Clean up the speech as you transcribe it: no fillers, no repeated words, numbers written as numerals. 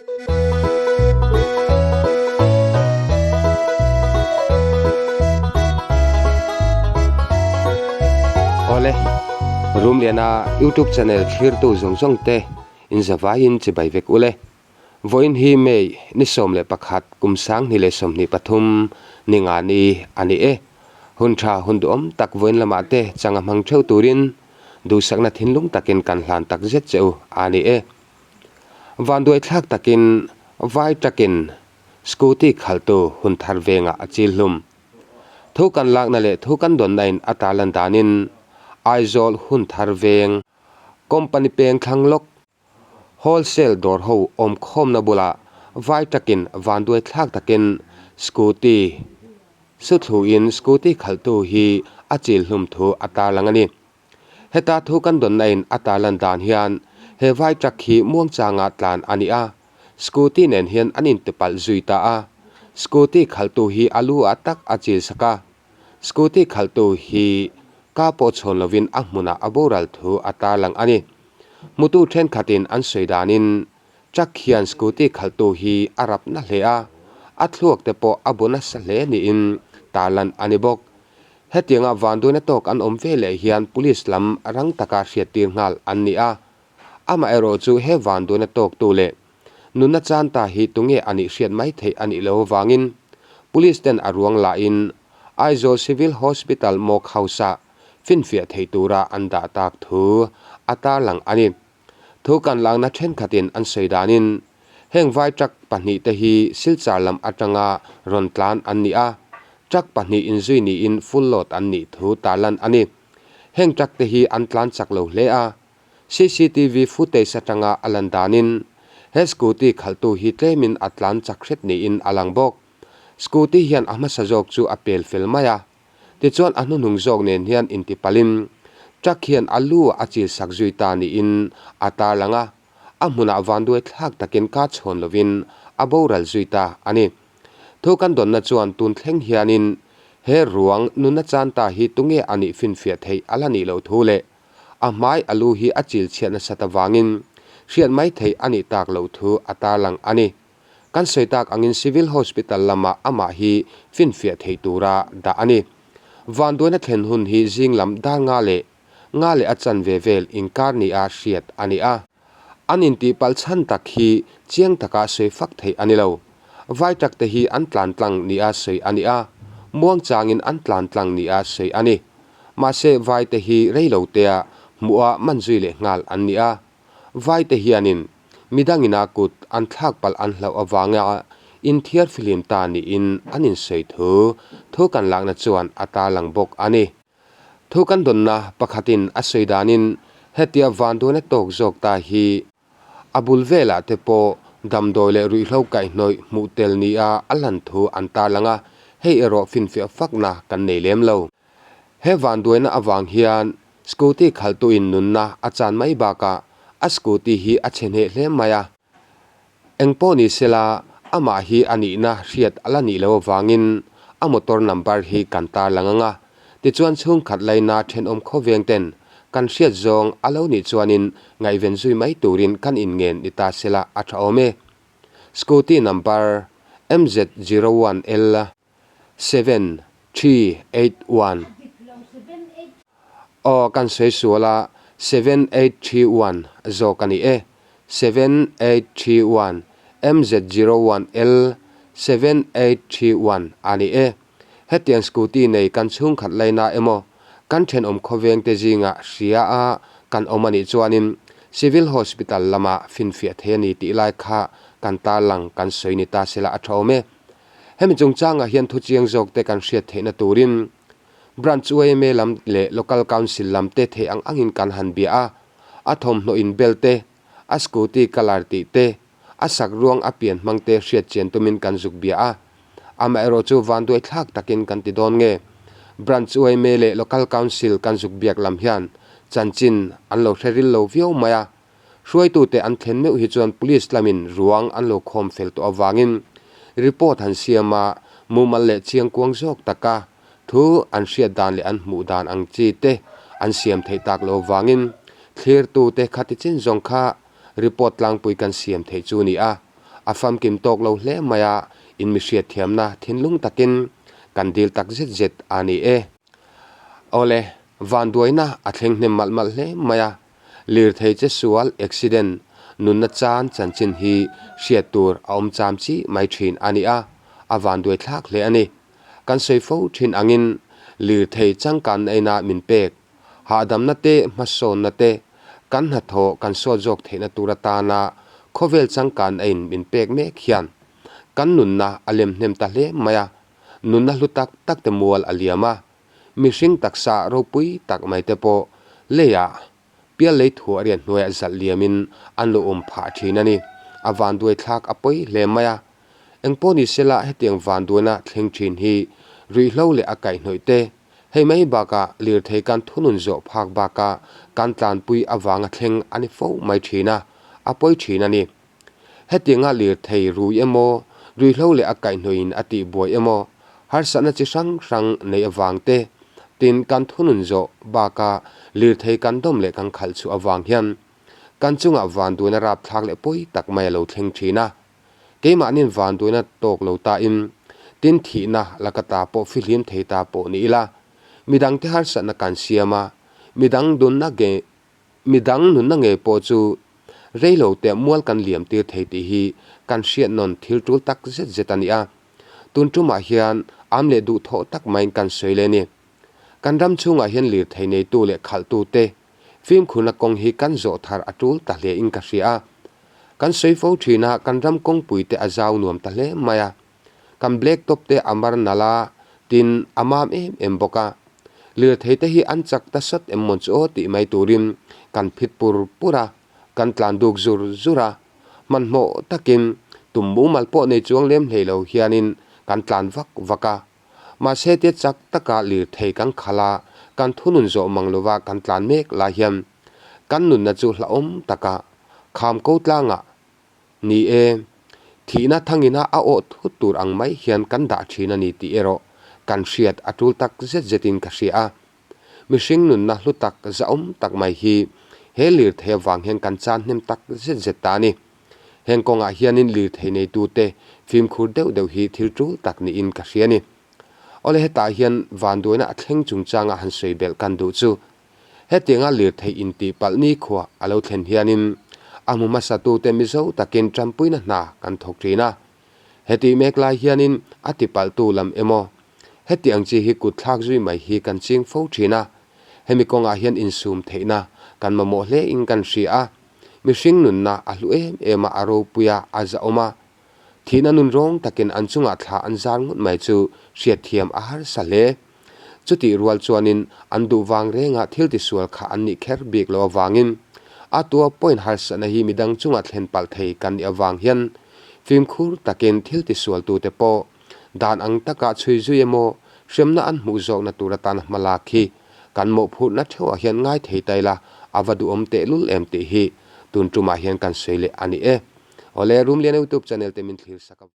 Awle, Rumliana YouTube channel thlirtu zawng zawng te in zavaiin chibai vek ule. Vawiin hi May ni 11 kum 2023 ni nga ni a ni e. Hun tha hun duhawm tak vawiin lamah te changa hmang theuh turin duhsakna thinlung takin kan hlan tak zet che u a ni e. Vanduai thlak takin vai takin scooty khaltu hun thar vengah a chil hlum. Thu kan lakna leh thu kan dawnna in a tarlan danin Aizawl hun thar veng company peng thlang lawk wholesale dawr ho awmkhawmna bulah vai takin vanduai thlak takin scooty suthluin scooty khaltu hi a chil hlum thu a tarlang a ni. Heta thu kan dawnna in a tarlan dan hian he vai truck hi muangchanga tlan a ni a, scooty nen hian an intipalh zui ta a, scooty khaltu hi a lu ah tak a chil sak a, scooty khaltu hi ka pawh chhawn lovin a hmunah a boral thu a tarlang a ni. Hmutu thenkhatin an sawi danin truck hian scooty khaltu hi a rap na hle a, a thluak te pawh a bu nasa hle niin tarlan a ni bawk. Hetianga vanduaina tawk an awm ve leh hian Police lam rang taka hriattir nghal an ni a. Amaherawh chu he vanduaina tawktu leh nunna chan ta hi tunge a nih hriat mai theih a nih lo avangin Police ten a ruang lahin Aizawl Civil Hospital Morgue House-ah finfiah theih tura an dah tak thu a tarlang a ni. Thu kan lakna thenkhatin an sawi danin heng vai truck pahnihte hi Silchar lam atanga rawn tlan an ni a, truck pahnih inzui niin full load an nih thu tarlan a ni. Heng truck te hi an tlan chak lo hle a, cctv footage atanga a lan danin he scooty khalhtu hi tlemin a tlan chak hret niin a lang bawk. Scooty hian a hmasa zawk chu a pel fel mai a, Tichuan a hnuhnung zawk nen hian intipalin truck hian a lu a chil sak zui ta niin a tarlang a, a hmunah vanduai thlak takin ka chhawn lovin a boral zui ta a ni. Thu kan dawnna chuan tun thleng hianin he ruang nuna chan ta hi tunge a nih finfiah theih a la nih loh thu leh a hmai a lu hi a chil chhiat nasat avangin hriat mai theih a nih tak loh thu a tarlang a ni. Kan sawi tak angin Civil Hospital lamah amah hi finfiah theih tura dah a ni. Vanduaina thlen hun hi zing lam dar nga leh nga leh a chanve vel inkar nia hriat a ni a. An intihpalh chhan tak hi chiang taka sawi fak theih a ni lo. Vai tak te hi an tlan tlang nia sawi a ni a, muangchangin an tlan tlang nia sawi a ni. Mahse vai te hi rei lo tea hmuha man zui leh nghal an ni a. Vai te hianin Midangina kut an thlak palh an hlauh avanga inthiar fihlim ta niin an insawi thu thu kan lakna chuan a tarlang bawk a ni. Thu kan dawnna pakhatin a sawi danin hetia vanduaina tawk zawk ta hi a bul velah te pawh damdawi leh ruihhlo kaihhnawih hmuh tel nia a lan thu an tarlang a, hei erawh finfiah fakna kan nei lem lo. He vanduaina avang hian Scooty khalhtuin nunna a chan mai bakah a scooty hi a chhe hneh hle mai a. Engpawh ni sela amah hi a nihna hriat a la nih loh avangin a motor number hi kan tarlang ang a. Tichuan chhungkhat laina thenawm khawveng ten kan hriat zawng a lo nih chuanin ngaihven zui mai turin kan inngen ni ta sela a tha awm e. Scooty number MZ01L. 7381. Aw kan sawi sual a, 7831 zawk a ni e. 7831 MZ01L 7831 a ni e. Hetiang scooty nei kan chhungkhat laina emaw, kan thenawm khawvengte zingah hria a kan awm a nih chuanin Civil Hospital lamah finfiah thei a ni tih lai kha kan tarlang kan sawi ni ta sela a tha awm e. Hemi chungchangah hian thuchiang zawk te kan hriat theihna turin Branch yma lam leh Local Council lam te theih ang angin kan han bia a, a thawmhnaw in bel te, a scooty colour tih te, a sak ruang a pian hmang te hriat chian tumin kan zuk bia a. Amaherawh chu vanduai thlak takin kan ti dawn nge? Branch yma leh Local Council kan zuk biak lam hian chanchin an lo hre ril lo viau mai a, Hruaitute an thlen meuh hi chuan police lamin ruang an lo khawm fel tawh avangin report han siam a, mumal leh chiangkuang zawk taka thu an hriat dan leh an hmuh dan ang chi te an siam theih tak lo avangin thlirtute khati chin zawng kha report tlangpui kan siam theih chu ni a. A famkim tawk lo hle mai a, in mi hriatthiamna thinlung takin kan dil tak zet zet a ni e. Awle, vanduaina a thleng hnem malh malh hle mai a, lirthei che sual, accident, nunna chan chanchin hi hriat tur a awm cham chi mai thin a ni a, a vanduai thlak hle a ni. Kan sawi fo thin angin lirthei changkanna ina min pek Hahdamna te, hmasawnna te, kan hnathawh kan sawt zawk theihna tur atana khawvel changkan a in min pek mek hian kan nunna a lem hnem ta hle mai a, nunna hlu tak tak te mual a liam a, mihring taksa ropui tak mai te pawh leiah pial lei thuah rian hnuaiah zalh liamin an lo awm phah thin a ni. A vanduai thlak a pawi hle mai a, engpawh ni sela hetiang vanduaina thleng thin hi ruihhlo leh a kaihhnawih te, Hei mai bakah lirthei kan thunun zawh phak bakah kan tlanpui avanga thleng a ni fo mai thin a, a pawi thin a ni. Hetianga lirthei rui emaw, ruihhlo leh a kaihhnawhin a tihbuai emaw, harsatna chi hrang hrang nei avang te, tin kan thunun zawh bakah lirthei kan dawm leh kan khalh chhuah avang hian kan chungah vanduaina rapthlak leh pawi tak mai a lo thleng thin a. Keimahnin vanduaina tawk lo tain, tin thihna laka ta pawh fihlim thei ta pawh ni ila, midangte harsatna kan siam a, midang dunna nge midang nunna ngei pawh chu reilo teh mual kan liam tir thei tih hi kan hriat nawn thil tul tak zet zet a ni a. Tun tumah hian am leh duhthawh tak maiin kan sawi leh a ni. Kan ram chhungah hian lirthei neitu leh khalhtute Fimkhurna kawng hi kan zawh thar a tul ta hle in ka hria a. Kan sawi fo thin a, kan ram kawngpui te a zau nuam ta hle mai a. Kan black top te a mar nalh a, tin a mam em em bawk a. Lirthei te hi an chak ta sawt em mawn chu aw tih mai turin kan phit pur pur a, kan tlan duk zur zur a. Hmanhmawh takin tum mumal pawh nei chuang lem hlei lo hianin kan tlan vak vak a. Mahse tia chak taka lirthei kan khalh a, kan thunun zawh mang lova kan tlan mek lai hian kan nunna chu hlauhawm taka kham ko tlangah ni e, thihna thangina a awh thut tur ang mai hian kan dah thin a ni tih erawh kan hriat a tul tak zet zetin ka hria a. Mihring nunna hlu tak zahawm tak mai hi he lirthei avang hian kan chan hnem tak zet zet ta a ni. Heng kawngah hianin lirthei neitute fimkhur deuh deuh hi thil tul tak niin ka hria a ni. Awle hetah hian vanduaina a thleng chungchanga han sawi belh kan duh chu hetianga lirthei intih palh nikhua a lo thlen hianin a hmu hmasatute Mizo takin tanpuina hna kan thawk thin a. Hetih mek lai hianin a tipalhtu lam emaw heti ang chi hi kut thlak zui mai hi kan ching fo thin a. Hemi kawngah hian insum theihna kan mamawh hlein kan hria a. Mihring nunna a hlu em em a, a ropui a, a zahawm a. Thihna nun rawng takin an chungah thla an zar ngawt mai chu hriatthiam a harsa hle. Chutih rual chuanin an duh vang renga thil tisual kha an nih kher bik lo avangin a tua point harsatna hi midang chungah thlen palh thei kan nih avang hian fimkhur takin thil tisualtute pawh dan ang taka chhui zui emaw hremna an hmuh zawkna tur atana hma lak hi Kan mawhphurhna theuhah hian ngai thei ta ila, a va duhawm tehlul em tih hi tun tumah hian kan sawi leh a ni e. Awle, Rumlian Youtube channel te min thlir sak a.